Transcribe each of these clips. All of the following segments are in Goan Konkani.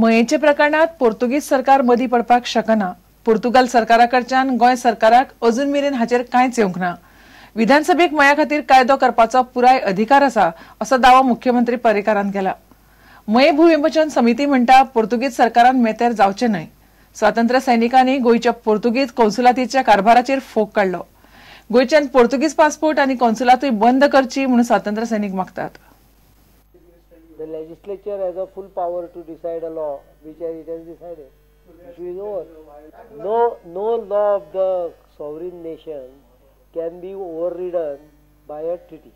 मयेच्या प्रकरणात पोर्तुगीज सरकार मदीं पडपाक शकना. पोर्तुगाल सरकारा कडच्यान गोंय सरकाराक अजून मेरेन हाचेर कांयच येवंक ना. विधानसभेक मया खातीर कायदो करपाचो पुराय अधिकार आसा असो दावो मुख्यमंत्री पर्रीकारान केला. मये भूविमोचन समिती म्हणटा पोर्तुगीज सरकारान मेतेर जावचें न्हय. स्वातंत्र्य सैनिकांनी गोंयच्या पोर्तुगीज कॉन्सुलातीच्या कारभाराचेर फोग काडलो. गोंयच्यान पोर्तुगीज पासपोर्ट आनी कॉन्सुलातूय बंद करची म्हणून स्वातंत्र्य सैनिक मागतात. The legislature has a full power to decide a law, which it has decided. Issue is over. No law of the sovereign nation can be overridden by a treaty.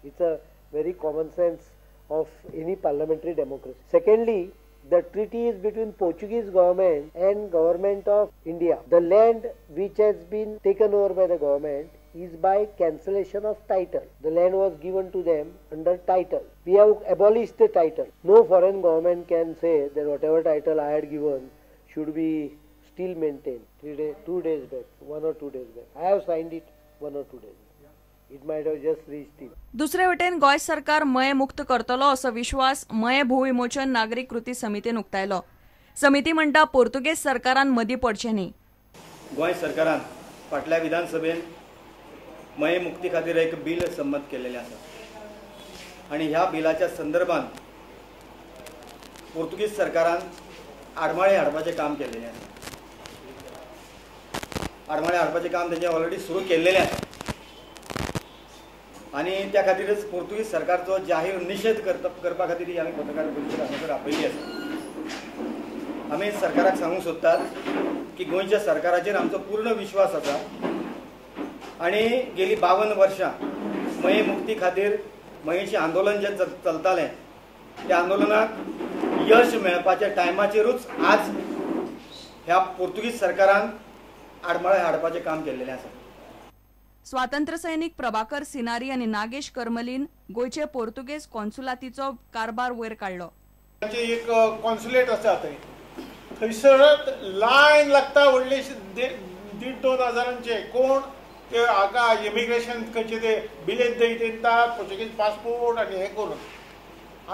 It's a very common sense of any parliamentary democracy. Secondly, the treaty is between Portuguese government and government of India. The land which has been taken over by the government is by cancellation of title. The land was given to them under title. We have abolished the title. No foreign government can say that whatever title I had given should be still maintained. 3 days, 2 days back, 1 or 2 days back. I have signed it 1 or 2 days back. It might have just reached him. दुसरे वटेन गोंय सरकार मये मुक्त करतलो असो विश्वास मये भूविमोचन नागरीक कृती समितीन उक्तायलो. समिती म्हणटा पोर्तुगेज सरकारान मदीं पडचें न्ही. गोंय सरकारान फाटल्या विधानसभेन मये मुक्ती खातीर एक बिल संमत केलेलें आसा आनी ह्या बिलाच्या संदर्भात पोर्तुगीज सरकारान आडमाळे हाडपाचें काम केलेलें आसा. आडमाळे हाडपाचें काम तेंचें ऑलरेडी सुरू केल्लेलें आसा आनी त्या खातीरच पोर्तुगीज सरकारचो जाहीर निशेध करपा खातीर ही आमी पत्रकार परिशद हांगासर आपयली आसा. आमी सरकाराक सांगूंक सोदतात की गोंयच्या सरकाराचेर आमचो पूर्ण विश्वास आसा आनी गेली 52 वर्षां मये मुक्ती खातीर मयेचें आंदोलन जें चलतालें त्या आंदोलनाक यश मेळपाच्या टायमाचेरूच आज ह्या पोर्तुगीज सरकारान आडमाळे हाडपाचें काम केल्लेलें आसा. स्वातंत्र्य सैनिक प्रभाकर सिनारी आनी नागेश करमलीन गोंयचे पोर्तुगेज कॉन्सुलातीचो कारभार वयर काडलो. एक कॉन्सुलेट आसा थंय, थंयसर लायन लागता व्हडली 1.5-2 हजारांचे. कोण ते हाका इमिग्रेशन खंयचे ते बिलेत दितात पोर्तुगीज पासपोर्ट आनी हें करून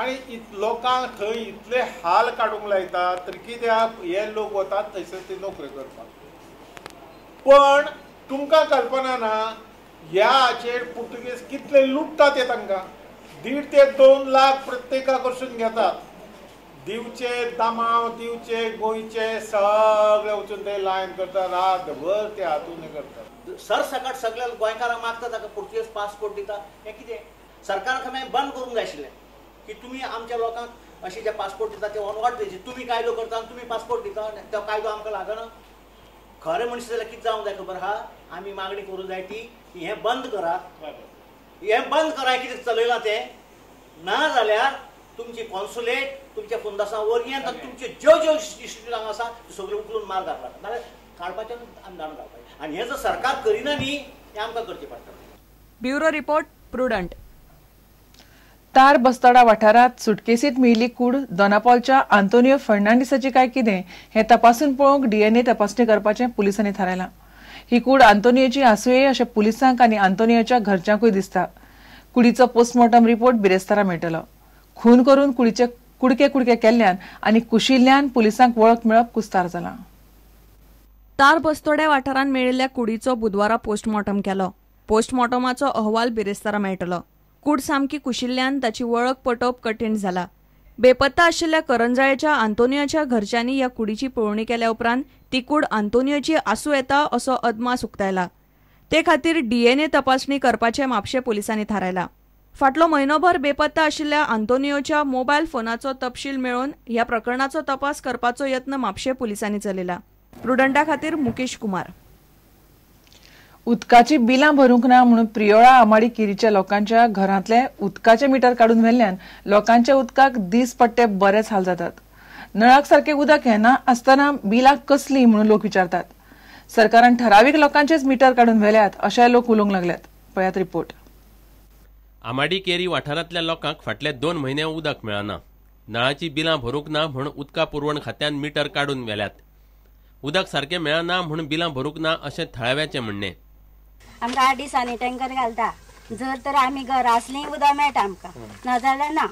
आनी लोकांक थंय इतले हाल काडूंक लायतात तर कित्याक हे लोक वतात थंयसर ते नोकरी करपाक. पण तुमकां कल्पना ना ह्या हाचेर पुर्तुगेज कितले लुटतात ते. तांकां 1.5 ते 2 लाख प्रत्येका कडसून घेतात. दिवचे दामाव दिवचे गोंयचे सगळे वचून ते लायन करतात, रातभर ते हातून हें करतात. सरसकट सगळ्या गोंयकारांक मागता ताका पुर्तुगेज पासपोर्ट दिता. हें कितें सरकारान खंय बंद करूंक जाय आशिल्लें की तुमी आमच्या लोकांक अशे जे पासपोर्ट दिता ते ऑनवर्ड दिवचे. तुमी कायदो करता आनी तुमी पासपोर्ट दिता, तो कायदो आमकां लागना. खरें म्हणशीं जाल्यार कितें जावंक जाय खबर आहा, आमी मागणी करूंक जाय ती की हें बंद करा, हें बंद करा. कितें चलयलां तें ना जाल्यार तुमची कॉन्सुलेट तुमच्या फुंदासां ओरियंत आनी तुमच्यो ज्यो ज्यो इन्स्टिट्यूट हांगा आसा त्यो सगळ्यो उखलून मार घालपाक, नाजाल्यार काडपाचें आमी दांडो घालपाचें. आनी हें जर सरकार करिना न्ही तें आमकां करचें पडटलें. Bureau report, Prudent. तार बस्तोडा वाठारांत सुटकेसीत मेळिल्ली कूड दोनापावलच्या आंतोनियो फर्नांडीसाची काय कितें हें तपासून पळोवंक डीएनए तपासणी करपाचें पुलिसांनी थारायलां. ही कूड आंतोनियोची आसुये अशें पुलिसांक आनी आंतोनियोच्या घरच्यांकूय दिसता. कुडीचो पोस्टमॉर्टम रिपोर्ट बिरेस्तारा मेळटलो. खून करून कुडीचे कुडके कुडके केल्ल्यान आनी कुशिल्ल्यान पुलिसांक वळख मेळप कुस्तार जालां. तार बस्तोड्या वाठारांत मेळिल्ल्या कुडीचो बुधवारा पोस्टमॉर्टम केलो. पोस्टमॉर्टमाचो अहवाल बिरेस्तारा मेळटलो. कूड सामकी कुशिल्ल्यान ताची वळख पटोवप कठीण जाला. बेपत्ता आशिल्ल्या करंजाळेच्या आंतोनियोच्या घरच्यांनी ह्या कुडीची पळोवणी केल्या उपरांत ती कूड आंतोनियोची आसूं येता असो अदमास उक्तायला. ते खातीर डीएनए तपासणी करपाचें म्हापशें पुलिसांनी थारायला. फाटलो म्हयनोभर बेपत्ता आशिल्ल्या आंतोनियोच्या मोबायल फोनाचो तपशील मेळोवन ह्या प्रकरणाचो तपास करपाचो यत्न म्हापशें पुलिसांनी चलयला. प्रुडंटा खातीर मुकेश कुमार. उदकाची बिलां भरूंक ना म्हणून प्रियोळा आमाडी केरीच्या लोकांच्या घरांतले उदकाचे मिटर काडून व्हेल्ल्यान लोकांच्या उदकाक दीसपट्टे बरेच हाल जातात. नळाक सारकें उदक येना आसतना बिलां कसलीं म्हणून लोक विचारतात. सरकारान ठरावीक लोकांचेच मिटर काडून व्हेल्यात अशें लोक उलोवंक लागल्यात. पळयात रिपोर्ट. आमाडी केरी वाठारांतल्या लोकांक फाटले 2 म्हयने उदक मेळना. नळाची बिलां भरूंक ना म्हूण उदका पुरवण खात्यान मिटर काडून व्हेल्यात. उदक सारकें मेळना म्हूण बिलां भरूंक ना अशें थळाव्याचें म्हणणें. आमकां 8 दिसांनी टँकर घालता. जर तर आमी घरा आसलीं उदक मेळटा आमकां, नाजाल्यार ना.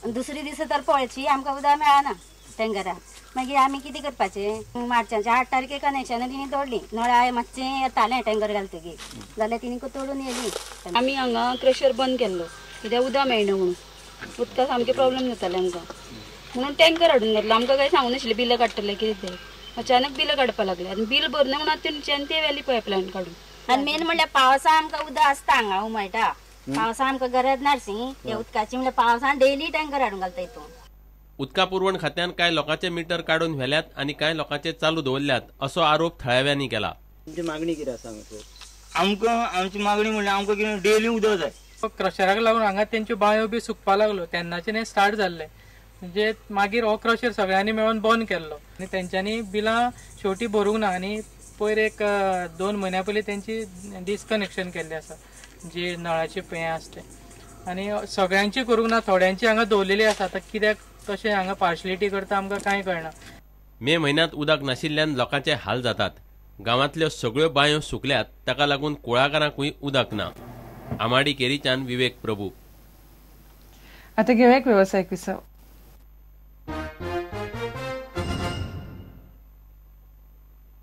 दुसरे दिसा तर पळची आमकां उदक मेळना. टँकरान. मागीर आमी कितें करपाचें? मार्चाच्या 8 तारखेक कनेक्शनां तिणी तोडली. नळा मातशें येतालें टँकर घालतकीर, जाल्यार तिणी तोडून येयली. आमी हांगा क्रशर बंद केल्लो कित्याक उदक मेळना म्हणून. उदका सामकें प्रॉब्लम जाताले आमकां म्हणून टँकर हाडून घातलो. आमकां कांय सांगूं नाशिल्लें बिलां काडटलें कितें तें. अचानक बिलां काडपाक लागले आनी बील भरना म्हणून तेंच्यान ते व्हेली पायपलायन काडून. आनी मेन म्हणल्यार पावसा आमकां उदक आसता हांगा उमळटा. पावसा आमकां गरज नासली ह्या उदकाची, म्हणल्यार पावसान डेली टँकर हाडून घालता हितून. उदका पुरवण खात्यान कांय लोकांचे मिटर काडून व्हेल्यात आनी कांय लोकांचे चालू दवरल्यात असो आरोप थळाव्यांनी केला. तुमची मागणी कितें आसा हांगासर? आमकां आमची मागणी म्हणल्यार आमकां कितें डेली उदक जाय. क्रशराक लागून हांगा तेंच्यो बांयो बी सुकपाक लागल्यो तेन्नाच्यान हें स्टार्ट जाल्लें. म्हणजे मागीर हो क्रशर सगळ्यांनी मेळून बंद केल्लो आनी तेंच्यांनी बिलां शेवटी भरूंक ना. आनी पयर एक 2 म्हयन्या पयलीं तेंची डिस्कनेक्शन केल्लें आसा जी नळाची हें आसा तें. आनी सगळ्यांची करूंक ना, थोड्यांची हांगा दवरलेली आसा. आतां कित्याक तशें हांगा पार्शलिटी करता आमकां कांय कळना. मे म्हयन्यांत उदक नाशिल्ल्यान लोकांचे हाल जातात. गांवांतल्यो सगळ्यो बांयो सुकल्यात, ताका लागून कुळागरांकूय उदक ना. आमाडी केरीच्यान विवेक प्रभू. आता घेऊया एक व्यवसायिक विसव.